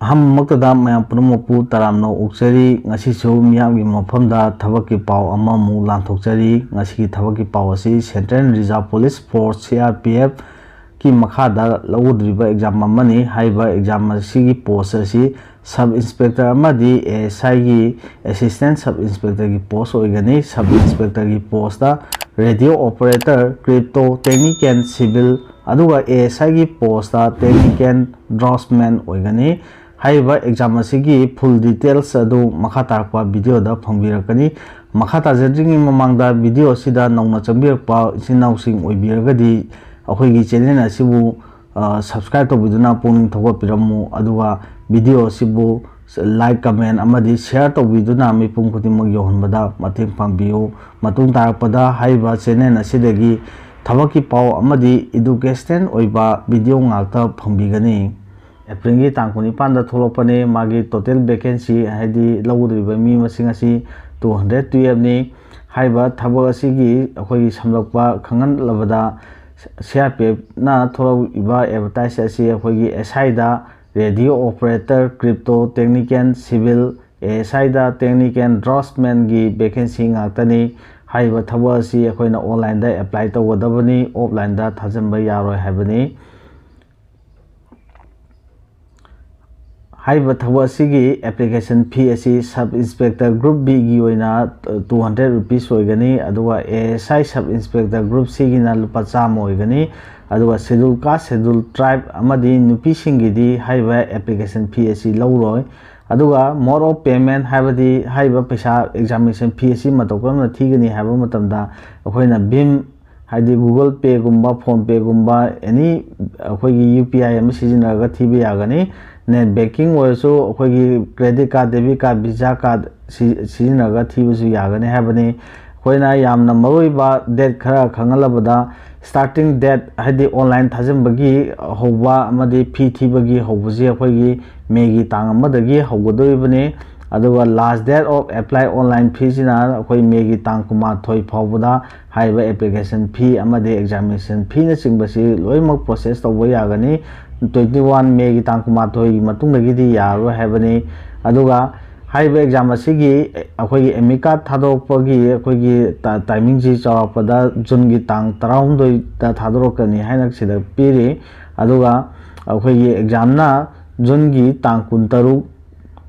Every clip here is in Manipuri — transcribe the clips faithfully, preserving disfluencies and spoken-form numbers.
ꯑꯍꯥꯟꯕꯃꯛꯇꯗ ꯃꯌꯥꯝ ꯄꯨꯝꯅꯃꯛꯄꯨ ꯇꯔꯥꯝꯅ ꯑꯣꯛꯆꯔꯤ꯫ ꯉꯁꯤꯁꯨ ꯃꯤꯌꯥꯝꯒꯤ ꯃꯐꯝꯗ ꯊꯕꯛꯀꯤ ꯄꯥꯎ ꯑꯃꯃꯨꯛ ꯂꯥꯟꯊꯣꯛꯆꯔꯤ꯫ ꯉꯁꯤꯒꯤ ꯊꯕꯛꯀꯤ ꯄꯥꯎ ꯑꯁꯤ Central Reserve Police Force, C R P F, ꯀꯤ ꯃꯈꯥꯗ ꯂꯧꯒꯗꯧꯔꯤꯕ exam ꯑꯃꯅꯤ꯫ ꯍꯥꯏꯔꯤꯕ exam ꯑꯁꯤꯒꯤ post ꯑꯁꯤ sub inspector ꯑꯃꯗꯤ A S I ꯒꯤ assistant sub inspector ꯒꯤ post ꯑꯣꯏꯒꯅꯤ꯫ Sub inspector ꯒꯤ post ꯇ radio operator, crypto, technician, civil, ꯑꯗꯨꯒ A S I ꯒꯤ post ꯇ technician draftsman ꯑꯣꯏꯒꯅꯤ꯫ ꯍꯥꯏꯔꯤꯕ exam ꯑꯁꯤꯒꯤ full details ꯑꯗꯨ ꯃꯈꯥ ꯇꯥꯔꯛꯄ video ꯗ ꯐꯪꯕꯤꯔꯛꯀꯅꯤ꯫ ꯃꯈꯥ ꯇꯥꯖꯗ꯭ꯔꯤꯉꯩ ꯃꯃꯥꯡꯗ video ꯑꯁꯤꯗ ꯅꯧꯅ ꯆꯪꯕꯤꯔꯛꯄ ꯏꯆꯤꯟ ꯏꯅꯥꯎꯁꯤꯡ ꯑꯣꯏꯕꯤꯔꯒꯗꯤ ꯑꯩꯈꯣꯏꯒꯤ channel ꯑꯁꯤꯕꯨ, ꯑ, subscribe ꯇꯧꯕꯤꯗꯨꯅ ꯄꯨꯛꯅꯤꯡ ꯊꯧꯒꯠꯄꯤꯔꯝꯃꯨ꯫ ꯑꯗꯨꯒ video ꯑꯁꯤꯕꯨ like, comment ꯑꯃꯗꯤ share ꯇꯧꯕꯤꯗꯨꯅ ꯃꯤꯄꯨꯝ ꯈꯨꯗꯤꯡꯃꯛ ꯌꯧꯍꯟꯕꯗ ꯃꯇꯦꯡ ꯄꯥꯡꯕꯤꯌꯨ꯫ ꯃꯇꯨꯡ ꯇꯥꯔꯛꯄꯗ ꯍꯥꯏꯔꯤꯕ channel ꯑꯁꯤꯗꯒꯤ ꯊꯕꯛꯀꯤ ꯄꯥꯎ ꯑꯃꯗꯤ educational ꯑꯣꯏꯕ video ꯉꯥꯛꯇ ꯐꯪꯕꯤꯒꯅꯤ꯫ April ꯒꯤ ꯇꯥꯡ ꯀꯨꯟꯅꯤꯄꯥꯟꯗ ꯊꯣꯛꯂꯛꯄꯅꯤ꯫ ꯃꯥꯒꯤ total vacancy, ꯍꯥꯏꯗꯤ ꯂꯧꯒꯗꯧꯔꯤꯕ ꯃꯤ ꯃꯁꯤꯡ ꯑꯁꯤ two hundred twelve ꯅꯤ꯫ ꯍꯥꯏꯔꯤꯕ ꯊꯕꯛ ꯑꯁꯤꯒꯤ ꯑꯩꯈꯣꯏꯒꯤ ꯁꯝꯂꯞꯄ ꯈꯪꯍꯜꯂꯕꯗ, C R P F ꯅ ꯊꯣꯛꯂꯛꯏꯕ advertise ꯑꯁꯤ ꯑꯩꯈꯣꯏꯒꯤ S I the radio operator, crypto, technician, civil, A S I the technician draftsman ꯒꯤ vacancy ꯉꯥꯛꯇꯅꯤ꯫ ꯍꯥꯏꯔꯤꯕ ꯊꯕꯛ ꯑꯁꯤ ꯑꯩꯈꯣꯏꯅ online ꯗ apply ꯇꯧꯒꯗꯕꯅꯤ, offline ꯗ ꯊꯥꯖꯤꯟꯕ ꯌꯥꯔꯣꯏ ꯍꯥꯏꯕꯅꯤ꯫ ꯍꯥꯏꯔꯤꯕ ꯊꯕꯛ ꯑꯁꯤꯒꯤ application fee ꯑꯁꯤ sub inspector group B ꯒꯤ ꯑꯣꯏꯅ two hundred rupees ꯑꯣꯏꯒꯅꯤ, ꯑꯗꯨꯒ A S I sub inspector group C ꯒꯤꯅ ꯂꯨꯄꯥ ꯆꯥꯝꯃ ꯑꯣꯏꯒꯅꯤ꯫ ꯑꯗꯨꯒ schedule caste, schedule tribe ꯑꯃꯗꯤ ꯅꯨꯄꯤꯁꯤꯡꯒꯤꯗꯤ ꯍꯥꯏꯔꯤꯕ application fee ꯑꯁꯤ ꯂꯧꯔꯣꯏ꯫ ꯑꯗꯨꯒ mode of payment, ꯍꯥꯏꯕꯗꯤ ꯍꯥꯏꯔꯤꯕ ꯄꯩꯁꯥ examination fee ꯑꯁꯤ ꯃꯇꯧ ꯀꯔꯝꯅ ꯊꯤꯒꯅꯤ ꯍꯥꯏꯕ ꯃꯇꯝꯗ, ꯑꯩꯈꯣꯏꯅ ꯚꯤꯝ, ꯍꯥꯏꯗꯤ Google Pay ꯒꯨꯝꯕ, PhonePe ꯒꯨꯝꯕ, any ꯑꯩꯈꯣꯏꯒꯤ U P I ꯑꯃ ꯁꯤꯖꯤꯟꯅꯔꯒ ꯊꯤꯕ ꯌꯥꯒꯅꯤ꯫ Net banking ꯑꯣꯏꯔꯁꯨ ꯑꯩꯈꯣꯏꯒꯤ credit card, debit card, Visa card ꯁꯤ-, ꯁꯤꯖꯤꯟꯅꯔꯒ ꯊꯤꯕꯁꯨ ꯌꯥꯒꯅꯤ ꯍꯥꯏꯕꯅꯤ꯫ ꯑꯩꯈꯣꯏꯅ ꯌꯥꯝꯅ ꯃꯔꯨꯑꯣꯏꯕ date ꯈꯔ ꯈꯪꯍꯜꯂꯕꯗ, starting date, ꯍꯥꯏꯗꯤ online ꯊꯥꯖꯤꯟꯕꯒꯤ ꯍꯧꯕ ꯑꯃꯗꯤ fee ꯊꯤꯕꯒꯤ ꯍꯧꯕꯁꯤ ꯑꯩꯈꯣꯏꯒꯤ May ꯒꯤ ꯇꯥꯡ ꯑꯃꯗꯒꯤ ꯍꯧꯒꯗꯧꯔꯤꯕꯅꯤ꯫ ꯑꯗꯨꯒ last date of apply online feeꯁꯤꯅ ꯑꯩꯈꯣꯏ ꯃꯦꯒꯤ ꯇꯥꯡ ꯀꯨꯟꯃꯥꯊꯣꯏ ꯐꯥꯎꯕꯗ ꯍꯥꯏꯔꯤꯕ application fee ꯑꯃꯗꯤ examination feeꯅꯆꯤꯡꯕꯁꯤ ꯂꯣꯏꯅꯃꯛ process ꯇꯧꯕ ꯌꯥꯒꯅꯤ꯫ Twenty one ꯃꯦꯒꯤ ꯇꯥꯡ ꯀꯨꯟꯃꯥꯊꯣꯏꯒꯤ ꯃꯇꯨꯡꯗꯒꯤꯗꯤ ꯌꯥꯔꯔꯣꯏ ꯍꯥꯏꯕꯅꯤ꯫ ꯑꯗꯨꯒ ꯍꯥꯏꯔꯤꯕ exam ꯑꯁꯤꯒꯤ ꯑꯩꯈꯣꯏꯒꯤ admit card ꯊꯥꯗꯣꯔꯛꯄꯒꯤ ꯑꯩꯈꯣꯏꯒꯤ ꯇ-, timingꯁꯤ ꯆꯥꯎꯔꯥꯛꯄꯗ Juneꯒꯤ ꯇꯥꯡ ꯇꯔꯥꯍꯨꯝꯗꯣꯏꯗ ꯊꯥꯗꯣꯔꯛꯀꯅꯤ ꯍꯥꯏꯅ ꯁꯤꯗ ꯄꯤꯔꯤ꯫ ꯑꯗꯨꯒ ꯑꯩꯈꯣꯏꯒꯤ examꯅ Juneꯒꯤ ꯇꯥꯡ ꯀꯨꯟꯇꯔꯨꯛ,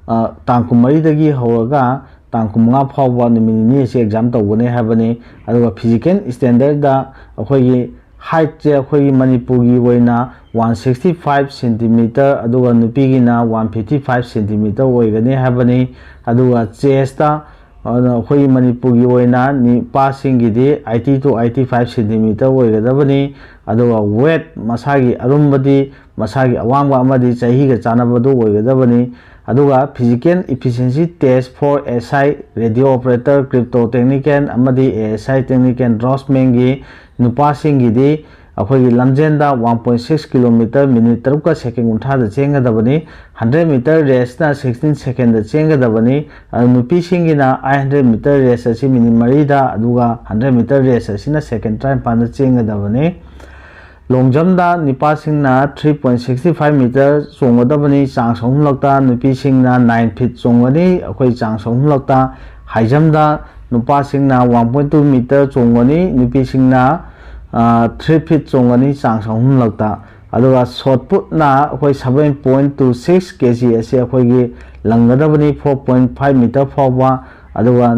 ꯑ, ꯇꯥꯡ ꯀꯨꯟꯃꯔꯤꯗꯒꯤ ꯍꯧꯔꯒ ꯇꯥꯡ ꯀꯨꯟꯃꯉꯥ ꯐꯥꯎꯕ ꯅꯨꯃꯤꯠ ꯅꯤꯅꯤ ꯑꯁꯤ exam ꯇꯧꯒꯅꯤ ꯍꯥꯏꯕꯅꯤ꯫ ꯑꯗꯨꯒ physical standardꯗ ꯑꯩꯈꯣꯏꯒꯤ heightꯁꯦ ꯑꯩꯈꯣꯏꯒꯤ ꯃꯅꯤꯄꯨꯔꯒꯤ ꯑꯣꯏꯅ one sixty five centimeter, ꯑꯗꯨꯒ ꯅꯨꯄꯤꯒꯤꯅ one fifty five centimeter ꯑꯣꯏꯒꯅꯤ ꯍꯥꯏꯕꯅꯤ꯫ ꯑꯗꯨꯒ chestꯇ, ꯑꯗꯨꯅ ꯑꯩꯈꯣꯏꯒꯤ ꯃꯅꯤꯄꯨꯔꯒꯤ ꯑꯣꯏꯅ ꯅꯨꯄꯥꯁꯤꯡꯒꯤꯗꯤ eighty to eighty five centimeter ꯑꯣꯏꯒꯗꯕꯅꯤ꯫ ꯑꯗꯨꯒ weight, ꯃꯁꯥꯒꯤ ꯑꯔꯨꯝꯕꯗꯤ ꯃꯁꯥꯒꯤ ꯑꯋꯥꯡꯕ ꯑꯃꯗꯤ ꯆꯍꯤꯒ ꯆꯥꯟꯅꯕꯗꯨ ꯑꯣꯏꯒꯗꯕꯅꯤ꯫ ꯑꯗꯨꯒ physical efficiency test for S I, radio operator, crypto technician ꯑꯃꯗꯤ A S I technician draftsmanꯒꯤ ꯅꯨꯄꯥꯁꯤꯡꯒꯤꯗꯤ ꯑꯩꯈꯣꯏꯒꯤ ꯂꯝꯖꯦꯟꯗ one point six kilometer minute ꯇꯔꯨꯛꯀ second ꯀꯨꯟꯊ꯭ꯔꯥꯗ ꯆꯦꯟꯒꯗꯕꯅꯤ꯫ Hundred meter raceꯅ sixteen secondꯗ ꯆꯦꯟꯒꯗꯕꯅꯤ꯫ ꯑꯗꯨ ꯅꯨꯄꯤꯁꯤꯡꯒꯤꯅ eight hundred meter race ꯑꯁꯤ minute ꯃꯔꯤꯗ, ꯑꯗꯨꯒ hundred meter race ꯑꯁꯤꯅ second ꯇꯔꯥꯅꯤꯄꯥꯟꯗ ꯆꯦꯟꯒꯗꯕꯅꯤ꯫ Long jumpꯗ ꯅꯨꯄꯥꯁꯤꯡꯅ three point sixty five meter ꯆꯣꯡꯒꯗꯕꯅꯤ ꯆꯥꯡꯁ ꯑꯍꯨꯝꯂꯛꯇ, ꯅꯨꯄꯤꯁꯤꯡꯅ nine feet ꯆꯣꯡꯒꯅꯤ ꯑꯩꯈꯣꯏ ꯆꯥꯡꯁ ꯑꯍꯨꯝꯂꯛꯇ꯫ High jumpꯗ ꯅꯨꯄꯥꯁꯤꯡꯅ one point two meter ꯆꯣꯡꯒꯅꯤ, ꯅꯨꯄꯤꯁꯤꯡꯅ, ꯑ, three feet ꯆꯣꯡꯒꯅꯤ ꯆꯥꯡꯁ ꯑꯍꯨꯝꯂꯛꯇ꯫ ꯑꯗꯨꯒ shot putꯅ ꯑꯩꯈꯣꯏ seven point two six K G ꯑꯁꯤ ꯑꯩꯈꯣꯏꯒꯤ ꯂꯪꯒꯗꯕꯅꯤ, four point five meter ꯐꯥꯎꯕ꯫ ꯑꯗꯨꯒ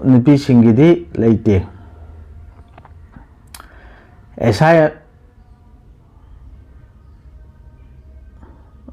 ꯅꯨꯄꯤꯁꯤꯡꯒꯤꯗꯤ ꯂꯩꯇꯦ꯫ S I,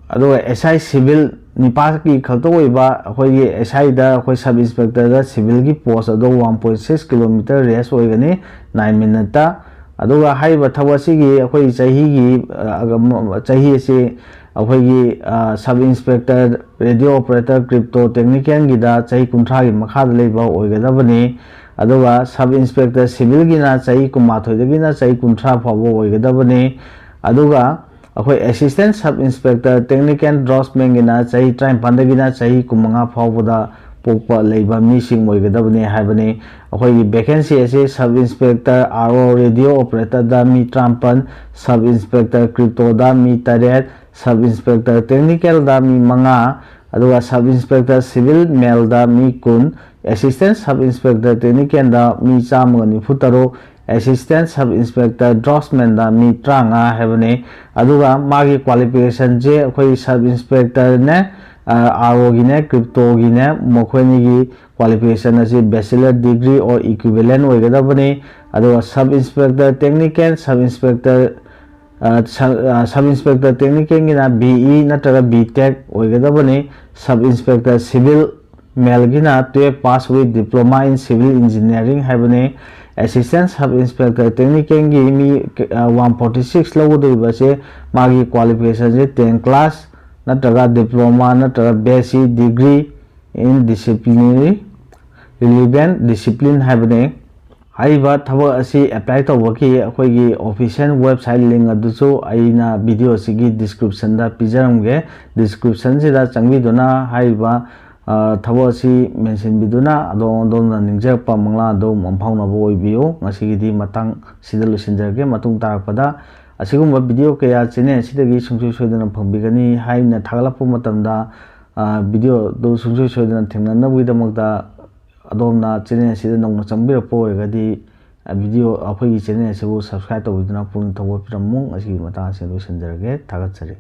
ꯑꯗꯨꯒ S I civil ꯅꯨꯄꯥꯒꯤ ꯈꯛꯇ ꯑꯣꯏꯕ ꯑꯩꯈꯣꯏꯒꯤ S Iꯗ ꯑꯩꯈꯣꯏ sub inspectorꯗ civilꯒꯤ post ꯑꯗꯣ one point six kilometer race ꯑꯣꯏꯒꯅꯤ nine minuteꯇ꯫ ꯑꯗꯨꯒ ꯍꯥꯏꯔꯤꯕ ꯊꯕꯛ ꯑꯁꯤꯒꯤ ꯑꯩꯈꯣꯏ ꯆꯍꯤꯒꯤ, ꯑ, ꯆꯍꯤ ꯑꯁꯤ ꯑꯩꯈꯣꯏꯒꯤ, ꯑ, sub inspector, radio operator, crypto technicianꯒꯤꯗ ꯆꯍꯤ ꯀꯨꯟꯊ꯭ꯔꯥꯒꯤ ꯃꯈꯥꯗ ꯂꯩꯕ ꯑꯣꯏꯒꯗꯕꯅꯤ꯫ ꯑꯗꯨꯒ sub inspector civilꯒꯤꯅ ꯆꯍꯤ ꯀꯨꯟꯃꯥꯊꯣꯏꯗꯒꯤꯅ ꯆꯍꯤ ꯀꯨꯟꯊ꯭ꯔꯥ ꯐꯥꯎꯕ ꯑꯣꯏꯒꯗꯕꯅꯤ꯫ ꯑꯗꯨꯒ ꯑꯩꯈꯣꯏ Assistant Sub Inspector Technical Draftsmanꯒꯤꯅ ꯆꯍꯤ ꯇꯔꯥꯅꯤꯄꯥꯟꯗꯒꯤꯅ ꯆꯍꯤ ꯀꯨꯟꯃꯉꯥ ꯐꯥꯎꯕꯗ ꯄꯣꯛꯄ ꯂꯩꯕ ꯃꯤꯁꯤꯡ ꯑꯣꯏꯒꯗꯕꯅꯤ ꯍꯥꯏꯕꯅꯤ꯫ ꯑꯩꯈꯣꯏꯒꯤ vacancy ꯑꯁꯤ Sub Inspector R O Radio Operatorꯗ ꯃꯤ ꯇꯔꯥꯃꯥꯄꯟ, Sub Inspector Cryptoꯗ ꯃꯤ ꯇꯔꯦꯠ, Sub Inspector Technicalꯗ ꯃꯤ ꯃꯉꯥ, ꯑꯗꯨꯒ Sub Inspector Civil Maleꯗ ꯃꯤ ꯀꯨꯟ, Assistant Sub Inspector Technicalꯗ ꯃꯤ ꯆꯥꯝꯃꯒ ꯅꯤꯐꯨ ꯇꯔꯨꯛ, Assistant Sub Inspector Draftsmanꯗ ꯃꯤ ꯇꯔꯥꯃꯉꯥ ꯍꯥꯏꯕꯅꯤ꯫ ꯑꯗꯨꯒ ꯃꯥꯒꯤ qualificationꯁꯦ ꯑꯩꯈꯣꯏ Sub Inspectorꯅꯦ, ꯑ, ROꯒꯤꯅꯦ, Cryptoꯒꯤꯅꯦ, ꯃꯈꯣꯏ ꯑꯅꯤꯒꯤ qualification ꯑꯁꯤ bachelor degree or equivalent ꯑꯣꯏꯒꯗꯕꯅꯤ꯫ ꯑꯗꯨꯒ Sub Inspector Technical, Sub Inspector, ꯑ, Sub, ꯑ, Sub Inspector Technicalꯒꯤꯅ BE ꯅꯠꯇ꯭ꯔꯒ B Tech ꯑꯣꯏꯒꯗꯕꯅꯤ꯫ Sub Inspector Civil Maleꯒꯤꯅ twelve pass with Diploma in Civil Engineering ꯍꯥꯏꯕꯅꯤ꯫ Assistant Sub Inspector Technicalꯒꯤ ꯃꯤ, ꯑ, one forty six ꯂꯧꯒꯗꯧꯔꯤꯕꯁꯦ ꯃꯥꯒꯤ qualificationꯁꯦ ten class ꯅꯠꯇ꯭ꯔꯒ Diploma ꯅꯠꯇ꯭ꯔꯒ BSc degree in disciplinary relevant discipline ꯍꯥꯏꯕꯅꯤ꯫ ꯍꯥꯏꯔꯤꯕ ꯊꯕꯛ ꯑꯁꯤ apply ꯇꯧꯕꯒꯤ ꯑꯩꯈꯣꯏꯒꯤ official website link ꯑꯗꯨꯁꯨ ꯑꯩꯅ video ꯑꯁꯤꯒꯤ descriptionꯗ ꯄꯤꯖꯔꯝꯒꯦ꯫ Descriptionꯁꯤꯗ ꯆꯪꯕꯤꯗꯨꯅ ꯍꯥꯏꯔꯤꯕ, ꯑ, ꯊꯕꯛ ꯑꯁꯤ ꯃꯦꯟꯁꯤꯟꯕꯤꯗꯨꯅ ꯑꯗꯣꯝ ꯑꯗꯣꯝꯅ ꯅꯤꯡꯖꯔꯛꯄ ꯃꯪꯂꯥꯟ ꯑꯗꯨ ꯃꯪꯐꯥꯎꯅꯕ ꯑꯣꯏꯕꯤꯌꯨ꯫ ꯉꯁꯤꯒꯤꯗꯤ ꯃꯇꯥꯡ ꯁꯤꯗ ꯂꯣꯏꯁꯤꯟꯖꯔꯒꯦ꯫ ꯃꯇꯨꯡ ꯇꯥꯔꯛꯄꯗ ꯑꯁꯤꯒꯨꯝꯕ video ꯀꯌꯥ channel ꯑꯁꯤꯗꯒꯤ ꯁꯨꯡꯁꯣꯏ ꯁꯣꯏꯗꯅ ꯐꯪꯕꯤꯒꯅꯤ ꯍꯥꯏꯅ ꯊꯥꯒꯠꯂꯛꯄ ꯃꯇꯝꯗ, ꯑ, video ꯑꯗꯨ ꯁꯨꯡꯁꯣꯏ ꯁꯣꯏꯗꯅ ꯊꯦꯡꯅꯅꯕꯒꯤꯗꯃꯛꯇ ꯑꯗꯣꯝꯅ channel ꯑꯁꯤꯗ ꯅꯧꯅ ꯆꯪꯕꯤꯔꯛꯄ ꯑꯣꯏꯔꯒꯗꯤ, ꯑ, video, ꯑꯩꯈꯣꯏꯒꯤ channel ꯑꯁꯤꯕꯨ subscribe ꯇꯧꯕꯤꯗꯨꯅ ꯄꯨꯛꯅꯤꯡ ꯊꯧꯒꯠꯄꯤꯔꯝꯃꯨ꯫ ꯉꯁꯤꯒꯤ ꯃꯇꯥꯡ ꯑꯁꯤꯗ ꯂꯣꯏꯁꯤꯟꯖꯔꯒꯦ꯫ ꯊꯥꯒꯠꯆꯔꯤ꯫